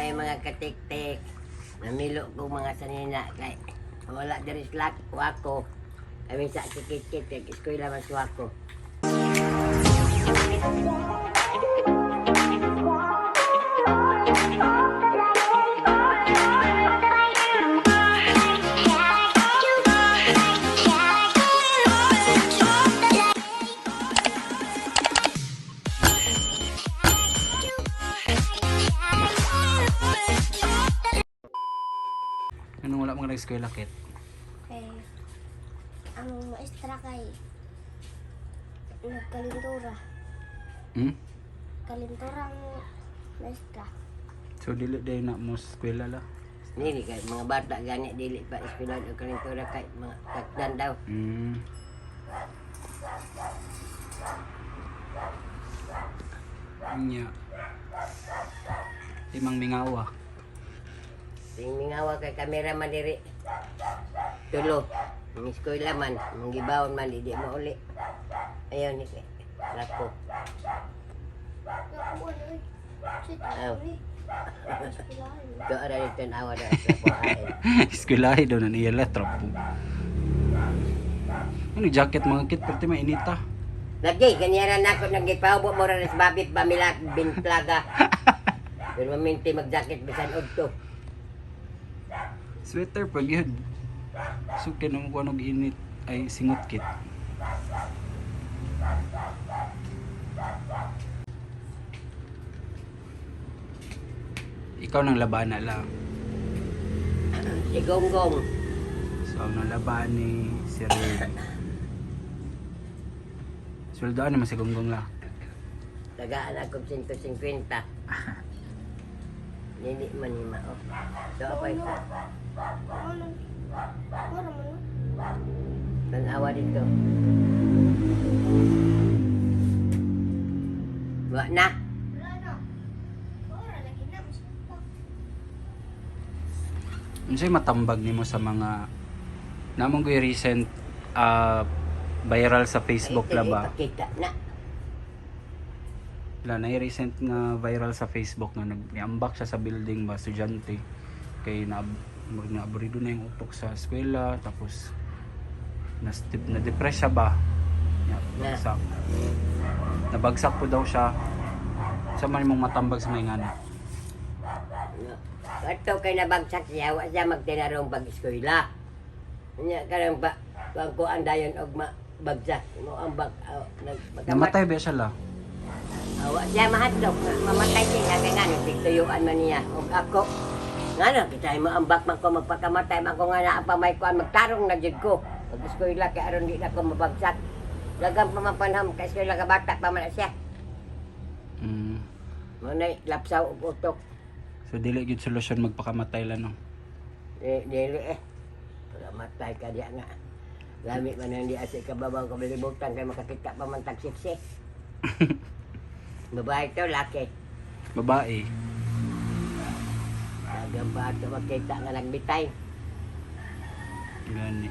Ay mga katiktik. Namilo ko mga sanina kay wala diri slack wako. Kami sa sikit-kit kay eskwela man suwako. Anong wala mga nag-eskwela, Kit? Kay ang maestra kay nagkalintura. Hmm? Kalintura ang maestra. So dili day na mo eskwela la. Nili kay mga bata gani dili pa eskwela o kalintura kay mga takdan daw. Nya. Limang mingawa. Ting mingawa kay kamera man diri. Tulo. Ang eskwela man, ang gibawon man di mauli. Ayaw ni kay. Lako. Nakuha na eh. Sit Aw. ako eh. Eskwelahan. Do ara dito awa daw sa buhay. Eskwelahe daw na niya la trapo. Ano yung jacket mga kit perti mainita. Lagi, ganyan na ako nagipaubo mo rin sa babit ba mila binplaga. Pero maminti mag-jacket bisan udto. Sweater pag yun. So kinong ko anong init ay singot kit. Ikaw nang labana lang. Si Gonggong. So ang nalaban ni si Ray. Sweldoan naman si Gonggong la. Tagaan ako 150. Dili man ni mao. So ako Ano? Ano? Ano man? tanawa dito. Wa na. Wala na. Ora lagi na mas pa. Unsay matambag nimo sa mga namong ko recent ah, viral sa Facebook Ay, la ba? Ipakita na. La na recent nga viral sa Facebook nga nag-ambak siya sa building ba estudyante kay na murag naaburido na yung utok sa eskwela tapos na na-depress siya ba? Ya, Na. bagsak. Nabagsak po daw siya. Sa man imong matambag sa mga ingana. No. Ato kay nabagsak siya, wa siya magtinarong pag-eskwela. Nya karang ba kuan ko ang dayon og mabagsak. Mo ang bag Namatay ba siya la? Awa siya mahadlok nga mamatay siya kay ngano tigtuyuan man niya og ako. Ngano kita mo ambak man ko magpakamatay man ko nga naa pa may kuan magtarong na jud ko. Pag eskwela kay aron di na ko mabagsak. Dagang pa man panahon kay eskwela ka bata pa man na siya. Mo na lapsaw og utok. So dili gyud solusyon magpakamatay la no. Di, dili eh. Pagamatay ka diya nga. Lami man ang di asi kababaw kabalibutan kay makakita pa man tag siksi. Babae to, laki. Babae. Dagang pa ato makita nga nagbitay. Gani.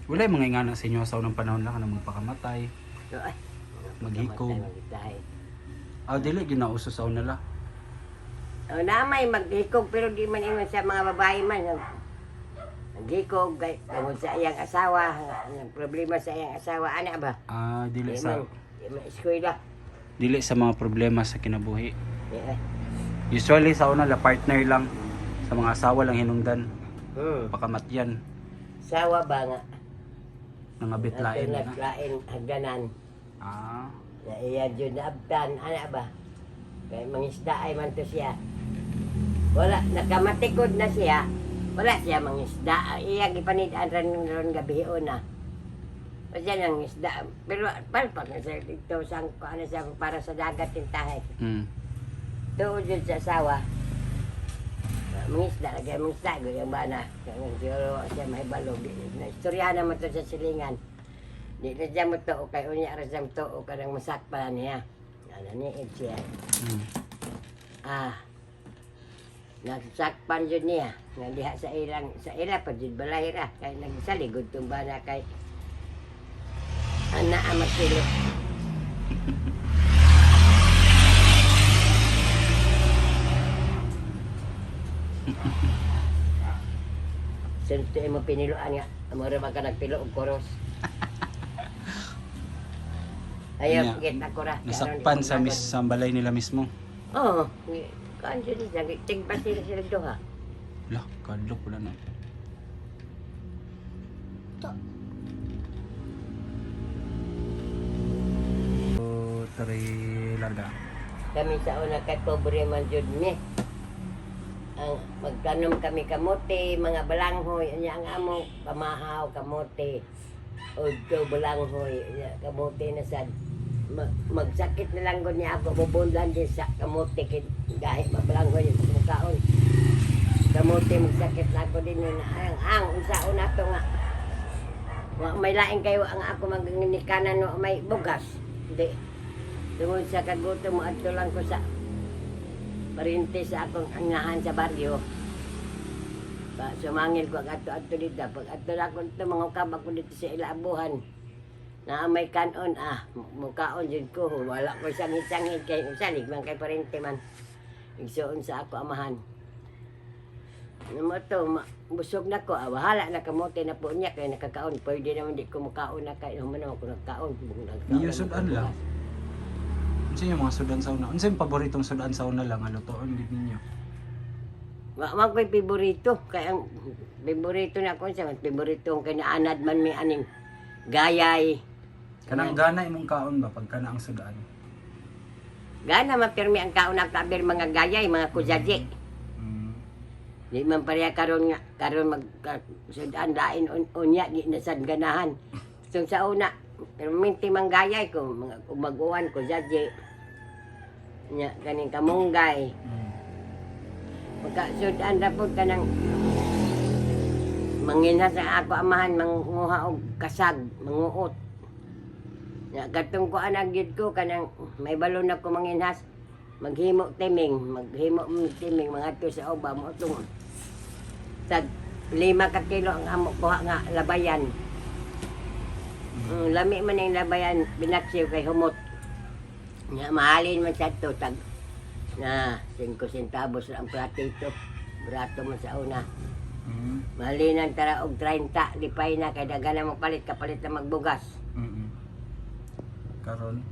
Wala yung mga ingana sa inyo sa unang panahon lang kanang magpakamatay. So, ay, Maghikog. pagkamatay, magbitay. Ah, dili gyud nauso sa una la. O na may maghikog pero di man ingon sa mga babae man. Naghikog kay tungod sa iyang asawa, ang problema sa iyang asawa ana ba? Ah, dili Di sa man, di man eskwela. dili sa mga problema sa kinabuhi. Di, eh. Usually sa una la partner lang sa mga asawa lang hinungdan pakamatyan Sawa ba nga? nangabit lain na. Naglain hagdanan. Ah, Na iya jud naabtan ana ba? Kay mangisda ay man to siya. Wala nakamatikod na siya. Wala siya mangisda. Iya gipanid-an ron ron gabi na. O siya nang isda. Pero palpak na siya dito sa ano siya para sa dagat yung tahay. Tuod jud sa asawa. Mangisda lagi mangisda ko yung bana. Kaya siguro siya mahibalo. Na istorya naman to sa silingan. Di na siya mo to kay unya ra siya mo to kanang masakpa niya. Ano ni siya. Ah. Nagsakpan jud niya nga diha sa ilang sa ila pa jud balay ra kay nagsaligod tong bana kay ana ang magsilip. Sunod to imong piniluan nga amo ra man ka nagpilo og koros. Ayaw, Nya, git ako ra. Nasakpan sa mis sa balay nila mismo. Oo. Kuan sila siya, tigpa sila sila duha. Lah, kadlok wala na. To. Two, three, larga. Kami sa una kay pobre man jud mi. Ang magtanom kami kamote, mga balanghoy, unya ang among pamahaw kamote. Udto balanghoy, unya kamote na sad. Magsakit na lang gud niya ako bubundan din sa kamote kay dahil mabalanghoy yung mukaon. Kamote magsakit na ako din na ang unsaon nato nga. Wa may lain kayo ang ako magnikanan, wa may bugas. Hindi. Tungod sa kagutom mo, adto lang ko sa parente sa akong angahan sa baryo. Pa, sumangil ko ang ato-ato dito. Pag ato lang ko dito, mga kabak ko dito sa ilabuhan. Na may kanon, mukaon din ko. Wala ko sangit-sangit kay usalig man kay parente man. Igsuon sa ako amahan. Ano mo to, busog na ko. Bahala na kamote na po niya kay nakakaon. Pwede naman di ko mukaon na kay human naman ko nagkaon. Nagkaon Niyo na sudan ko lang. bukas. Unsa yung mga sudan sa una? Unsa yung paboritong sudan sa una lang nga lutoon gid ninyo? Wa man ko'y paborito. Kaya ang paborito na ako sa paborito ang kinaanad man may aning gayay. Kanang gana imong kaon ba pag kana ang sudan? Gana mapirmi ang kaon ang kabir mga gayay, mga kujaji. Di man pareha karon nga karon mag sudan lain unya di na sad ganahan. So sa una, pero minti mang gayay ko mga umaguan kujaji. Nya kaning kamunggay. Pagka sudan ra pud kanang mangina sa ako amahan manguha og kasag, manguot. Ya katong kuan ang gyud ko kanang may balon ako manginhas. Maghimo timing mangadto sa uba mo tong tag 5 ka kilo ang amo kuha nga labayan. Lami man ang labayan binaksiw kay humot. Nga mahalin man sa to tag na 5 centavos lang ang platito. Brato man sa una. Mahalinan tara og 30, lipay na kay daghan na mo palit kapalit na magbugas. Karon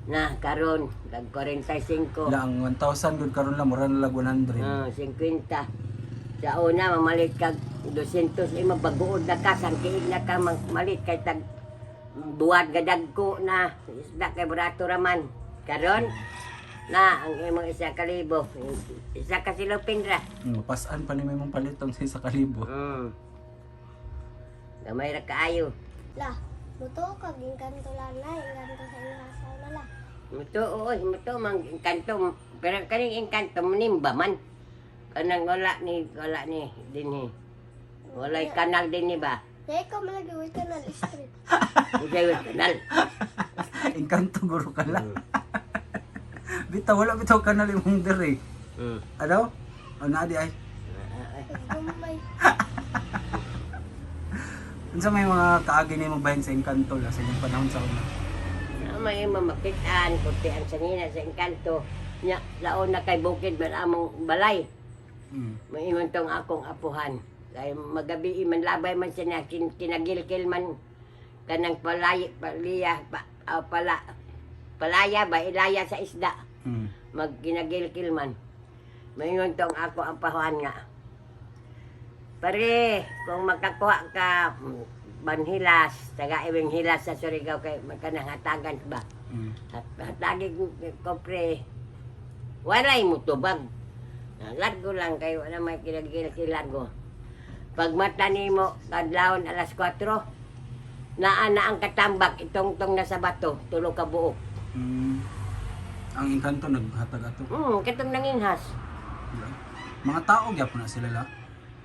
Na karon tag 45. la ang 1,000 gud karon la mura na lag 100. Ah, 50. Sa una mamalit kag 200 ima baguod na ka sangkiig na ka malit kay tag buwat gadagko na isda kay brato raman. Karon na ang imong 1,000, 1 ka silupin ra. Mapasan pa ni imong paliton sa 1,000. Gamay ra kaayo. La, muto kag engkanto la na, engkanto sa inyo sa una la. Muto, oo, muto, mang engkanto. Pero kaning engkanto, manimba man. Kanang wala ni, dinhi. Walay kanal din ni ba? Dahil ko malagi way kanal street. Ujay way kanal. Engkanto guro ka lang. Bitaw wala bitaw kanal imong diri. Ano? Ano adi ay? Gumay. Unsa may mga kaagi nimo bahin sa engkanto la sa inyong panahon sa una? Na may mamakitaan, kunti ang sanina sa engkanto. Nya, laon na kay bukid man among balay. Maingon tong akong apuhan. Kay magabi man labay man siya na kinagilkil man kanang palay paliya pa, pala palaya ba ilaya sa isda. Magginagilkil man. Maingon tong ako ang pahuan nga. Pare, kung makakuha ka banhilas, taga iwing hilas sa Surigao kay magkanang hatagan ba? Hatagin ko pre, walay mo tubag. Largo lang kayo, wala may kinagilkil largo. Pag mata nimo kadlawon alas 4, naa na ang katambak itong-tong na sa bato, tulo ka buok. Ang engkanto naghatag ato. Katong nanginghas. Wala. Mga tao gyapon na sila la.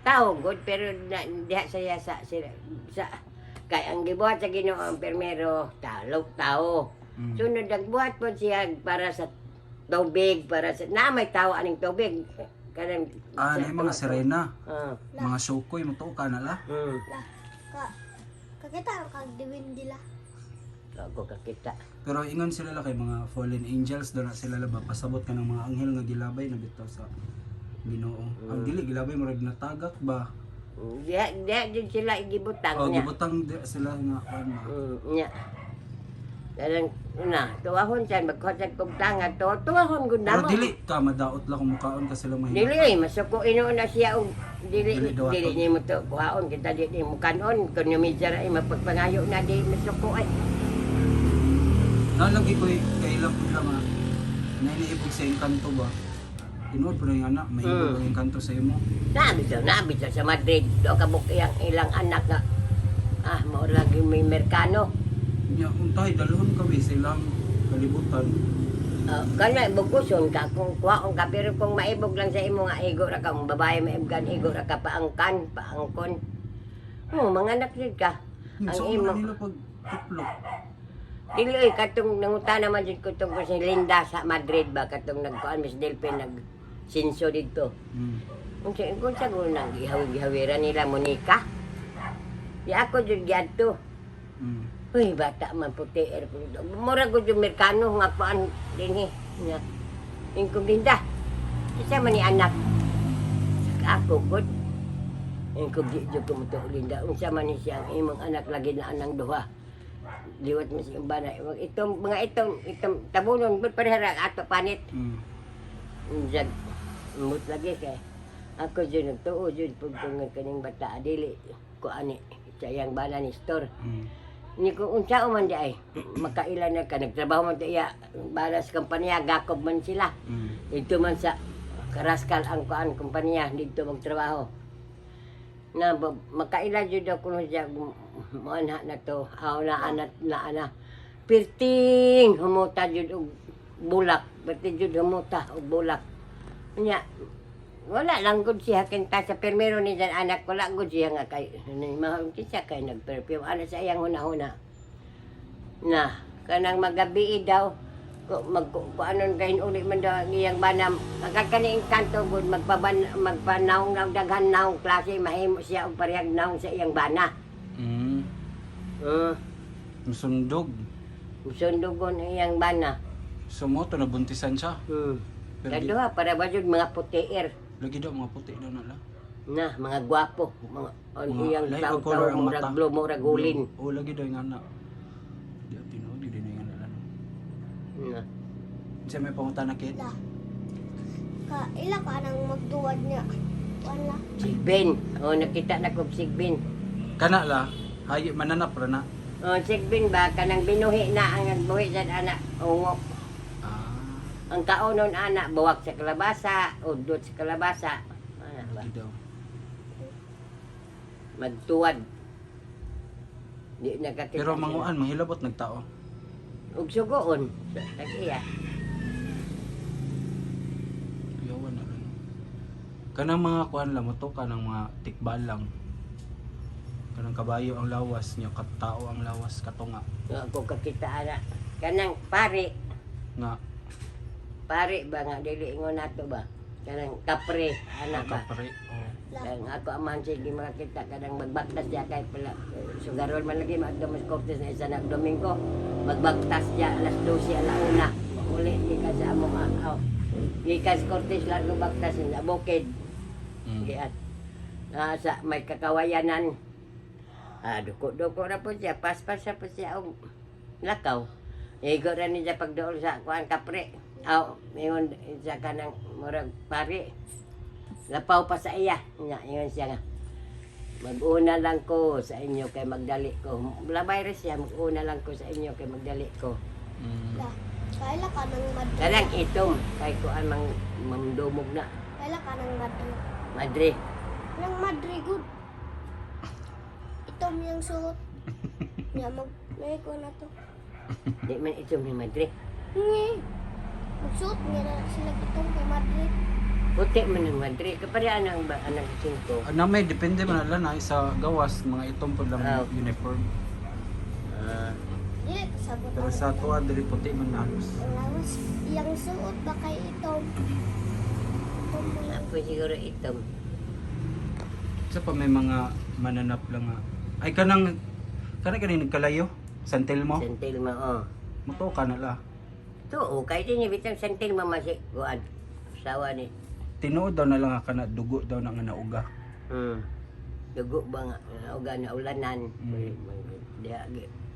Tao good pero na, diha saya sa sila sa kay ang gibuhat sa Ginoo ang permero talo tao. Sunod nagbuhat po siya para sa tubig para sa na may tao aning tubig kanang Ah, na yung mga sirena, Ah. mga sukoy mo ka na la. La, ka kakita ang kag diwindi la. Ako kakita. Pero ingon sila la kay mga fallen angels do na sila la ba pasabot ka ng mga anghel nga gilabay na bitaw sa Ginoo. Ang dili gilabay murag natagak ba. Diha diha jud sila igibutang Oh, niya. gibutang di sila nga kuan ma. Nya. Kanang una, tuwahon siya magkuha kog tanga to, tuwahon gud Pero namo. dili ka madaot lang kung mukaon ka sila mahina. Dili ay masuko ino na siya og dili Dili daw dili ato. nimo to kuhaon kita di nimo kanon kun yung ay mapagpangayo na di masuko ay. Nalagi ko kailan po lang ah. Nainiibog sa engkanto ba? Tinuod po na yung anak, may ibog ang engkanto sa imo. Nabi daw sa Madrid do kabuk iyang ilang anak nga mao lagi may Merkano. Nya untay dalhon kami sa ilang kalibutan. Kana bukuson ka kung kuhaon ka pero kung maibog lang sa imo nga igo ra ka kung babae maibgan igo ra ka paangkan paangkon. Oh, mga anak jud ka. Ang Ang so, imo. nila pag tuplok. Dili oy katong nangutana man jud ko tungkol si Linda sa Madrid ba katong nagkuan Miss Delphine nag sinso didto. Unsa kung sa gulo nang gihawi-gihawiran nila Monica. Di ako jud giadto. Uy, bata man puti er ko. Mura gud yung Merkano nga kuan dinhi. Nya. Ingkong Linda. Isa man ni anak. Ako gud. Ingkong di jud ko mutuo, Linda. Unsa man ni siya ang imong anak lagi na anang duha. Liwat mo siyang bana. Itong mga itong itong tabunon gud parehara ato panit. Unsa mut lagi kay ako jud nagtuo jud pug ko nga kaning bata dili ko ani sa iyang bana ni store. Ni ko unsa man di ay makailan na ka nagtrabaho man di iya bana sa kompanya gakob man sila. Dito man sa Karaskal ang kuan kompanya dito magtrabaho. Na makailan jud ako kuno siya moanha na to aw na anak na ana. Pirting humuta jud og bulak, pirting jud humuta og bulak. Nya wala lang gud siya kinta sa permero ni jan anak wala gud siya nga kay ni mahal siya kay nagperfume ana sa iyang hunahuna. Na kanang magabi daw ko mag ku anon kahin uli man daw ang iyang banam kani engkanto gud magpaban magpanawng na daghan naong klase mahimo siya og parehag naong sa iyang bana. Sundog. Sundugon ang iyang bana. Sumoto na buntisan siya. Pero di, Kaduha para ba jud mga putier lagi daw mga puti daw na la. na mga gwapo mga on Mga iyang lahi taw og color taw ang murag mata. blue murag gulin. Oh, lagi daw yung anak. Di tinuod di din yung anak lang. Na. Unsa may pangutana kit? La. Ka ila ka nang magduwad niya. Kuan la. Sigbin. Oh, nakita na ko sigbin. Kana la, hayi mananap ra na. Oh, sigbin ba kanang binuhi na ang nagbuhi sa anak ungok. Ang kaunon anak buwak sa kalabasa, udot sa kalabasa. Ana ba? Lagi daw. Magtuwad. Di nakakita. Pero sila. manguan manghilabot nagtao. Ug sugoon sa tag-iya. Kuyawan na lang. Kanang mga kuan lang mo to kanang mga tikbalang. Kanang kabayo ang lawas niya, katao ang lawas katunga. Nga ako kakita ana. Kanang pare, Nga pare ba nga dili ingon nato ba? Kanang kapre anak ba? kapre. Oh. La. Kaya nga ako amahan sige makakita kanang magbaktas siya kay pala sugarol man lagi maagdo mas Cortes na isa na Domingo magbaktas siya alas 12 alauna uli gikan sa among aw gikan sa Cortes largo baktas sa bukid. Giat na sa may kakawayanan duko-duko ra po siya paspas ra po siya og lakaw igo ra niya pagduol sa kuan kapre aw ingon sa kanang murag pare lapaw pa sa iya nya ingon siya nga mag-una lang ko sa inyo kay magdali ko labay ra siya mag-una lang ko sa inyo kay magdali ko. La. Kaila ka nang madre. Kanang itom kay kuan mang mamdumog na. Kaila ka nang madre. Madre. Nang madre good. Itom yung suot. Nya mag may ko na to. Di man itom ni madre. Ngi. Magsuot nga na sila itom kay madre. Puti man ang madre kapare anang ba anang singko. Na may depende man lang na sa gawas mga itom pud lang uniform. Dili kasabot. Pero sa tuwa dili puti man na halos. Ang lawas iyang suot ba kay itom? Itom mo na. Apo siguro itom. Sa pa may mga mananap lang nga. Ay kanang kanang kaning nagkalayo San Telmo. Santil mo oh. Muto ka na la. Tuo kay di niya bitang santil mo masi kuan. Sawa ni. Tinuod daw na lang nga kana dugo daw na nga nauga. Dugo ba nga nauga na ulanan. Diha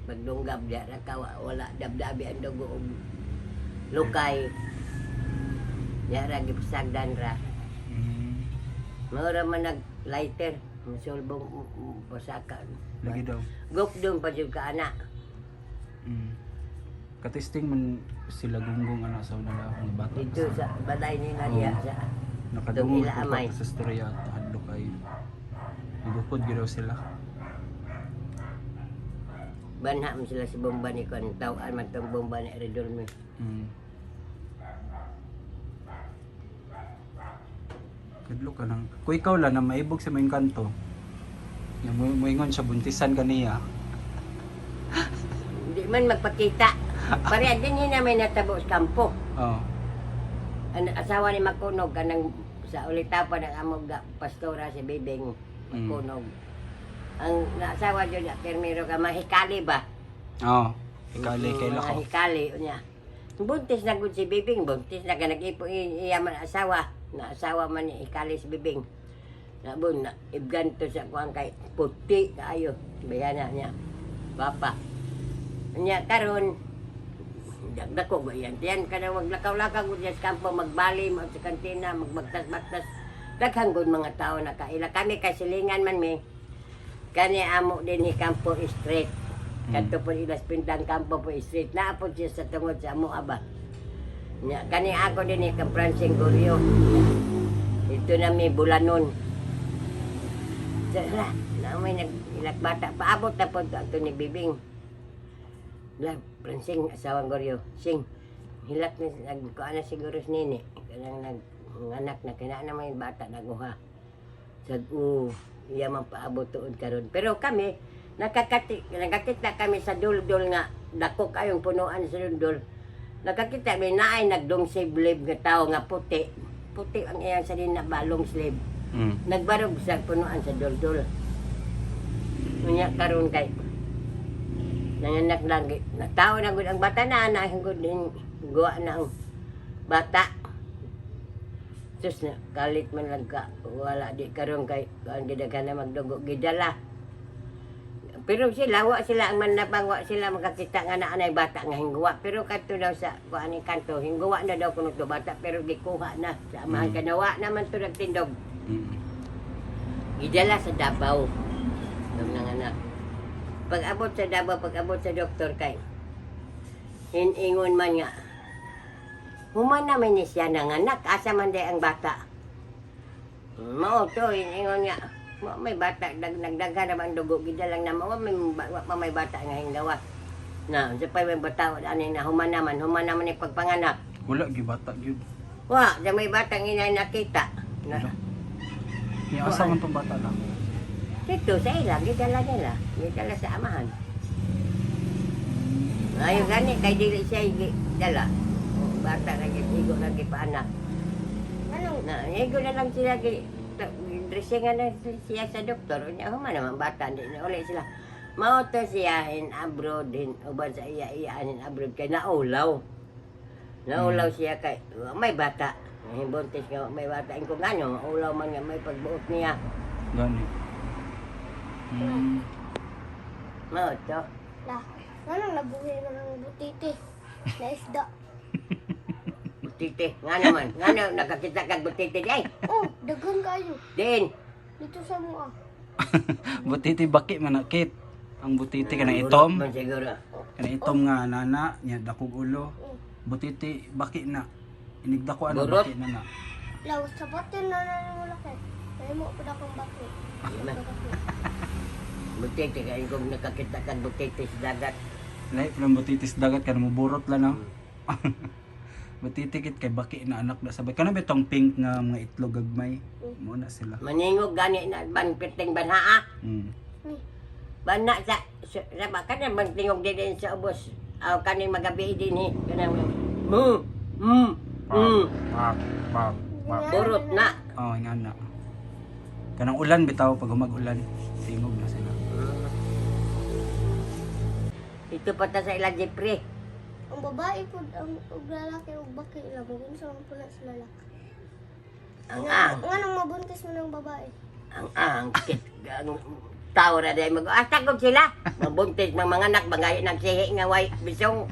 pagdunggab diha ra ka wala dabdabi ang dugo og lukay. Diha ra gipasagdan ra. Mao ra man nag lighter, musulbong pasaka. Lagi daw. Gupdong pa jud ka ana. Katesting man sila gunggong ana sa una nga bata. Dito sa balay nila diha sa Nakadungog Ila ko amay. pa sa storya at hadlok ay gugukod gyud daw sila. Banha man sila sa bomba ni kon tawaan man tong bomba ni Redolme. Kadlok ka lang. Kung ikaw lang na maibog sa mga kanto, yung moingon siya buntisan kaniya. Hindi man magpakita. Pareha din yun na may natabo sa kampo. Oh. Ang asawa ni Makunog kanang sa ulitapan ng amog ga pastora si Bibing Makunog. Ang naasawa jud niya permiro ka mahikali ba? Oh. Ikali kay Mga lako. hikali niya. Buntis na gud si Bibing, buntis na ka nag-ipo iya man asawa. Na asawa man ni hikali si Bibing. Nabon na ibgan to sa kuang kay puti kaayo. Bayana niya. Papa. Nya karon dagdako ba yan? Tiyan ka na maglakaw-lakaw gud sa kampo, magbali mo sa kantina, magbagtas-bagtas. Daghang gud mga tao na kaila. Kami kay silingan man mi. Kani amo din ni Campo Street. Kadto po ilas pindang Campo po Street. Naa po siya sa tungod sa amo aba. Nya kani ako din ni Francing Gorio. Ito na may bulanon. Sala, na may nag ilakbata. Paabot na po ito ni Bibing. La, Francing, asawang Gorio. Sing, hilak ni, nagkuha na siguro si Nini. Kanang nag, ang anak na kinaan na may bata naguha. Sag, oo, iya man paabot tuod karon. Pero kami, nakakita kami sa duldul nga, dako kayong punuan sa duldul. Nakakita may naay nagdong sleeve nga tao nga puti. Puti ang iyang sa na ba, long sleeve. Nagbarog sa punuan sa duldul. Unya karon kay nanganak lang natao na gud ang bata na na gud din guwa na ang bata. Sus na kalit man lang ka wala di karon kay ang gidaghan na magdugo gidala. Pero sila wa sila ang manabang wa sila makakita nga naa nay bata nga hingguwa pero kadto daw sa kuan ni kanto hingguwa na daw kuno to bata pero gikuha na sa amahan kanawa naman to nagtindog. Gidala sa Davao. Ang nanganak. Pag abot sa Davao, pag abot sa doktor kay hiningon man nga. Human naman ni siya nanganak, asa man day ang bata. Mao to hiningon nga. Mao may bata nagdaghan naman ang dugo gidala lang na mao may wa pa may bata nga hinggawa. Na, sa pa may bata ani na human naman ni pagpanganak. Wala gyud bata gyud. Wa, sa may bata nga inay nakita. Na, Wala. Ni asa man tong bata lang. Dito sa ila, gidala nila. Gidala sa amahan. Ngayon gani, kay dili siya gidala. O, bata na gid, igo na gid paanak. Anong Na, igo na lang sila, dressingan na siya sa doktor. Unya, human naman bata, hindi na uli sila. Mao to siya in abroad, in uban sa iya iya in abroad kay naulaw. Naulaw siya kay wa may bata. Buntis nga wa may bata. Kung ano, maulaw man nga may pagbuot niya. Gani. Mao to. La, anong nabuhi man ang butiti? Na isda. Butite. Nga naman. Nga na, nakakita kag butite di ay. Oh, daghan kayo. Din. Dito sa mua. Butiti baki man na kit. Ang butiti kanang itom. Man siguro. Kanang itom nga nana nya dakog ulo. Butiti baki na. Inigdako ano Burot. baki na na. Law, sabatin na na mo laki. Ay mo pa akong baki. Di man. Butite. Kaya kung nakakita kag butite sa dagat. Lahi pa lang butiti sa dagat kanang muburot lang no. Butiti kit kay baki na anak na sabay. Kanang bitong pink nga mga itlog gagmay. Mo na sila. Maningog gani na ban piting banhaa. Ni, Bana sa ba kanang bang tingog din din sa ubos. Aw kaning magabi din ni. Kanang mm. Pak, pak, pak. Burot na. Oh, nga na. Kanang ulan bitaw pag humag-ulan, tingog na sila. Ito pa ta sa ilang Jeffrey. Ang babae po, ang og lalaki og baki lang. Kung sa mga pula sa lalaki. Ang ah. Nga nang mabuntis mo ng babae. Ang kit ang tao ra day mag asa gud sila. Mabuntis mga mga anak bangay nang sihi nga way bisong.